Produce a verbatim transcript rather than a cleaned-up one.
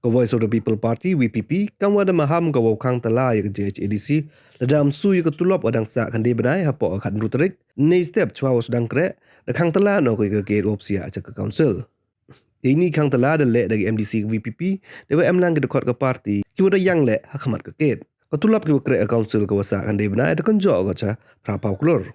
Ka Voice of the People Party, V P P, kam wa da maham ka wow khang tala ya ka J H A D C, lada ym su ya ka tulop wa dang sah khynde bnai hapoh ka khatynru tarik, nei step chwa wow sdang kreh, da khang tala noh ko ya ka gate wow psiah cha ka council. Ini khang tala da leh da ki M D C ka V P P, da wa em lang ki dkhot ka party, ki wa da yang leh ha khmat ka gate. Ka tulop ki wa kreh ka council ka wa sah khynde bnai da kynjoh ko cha phra phaw klur.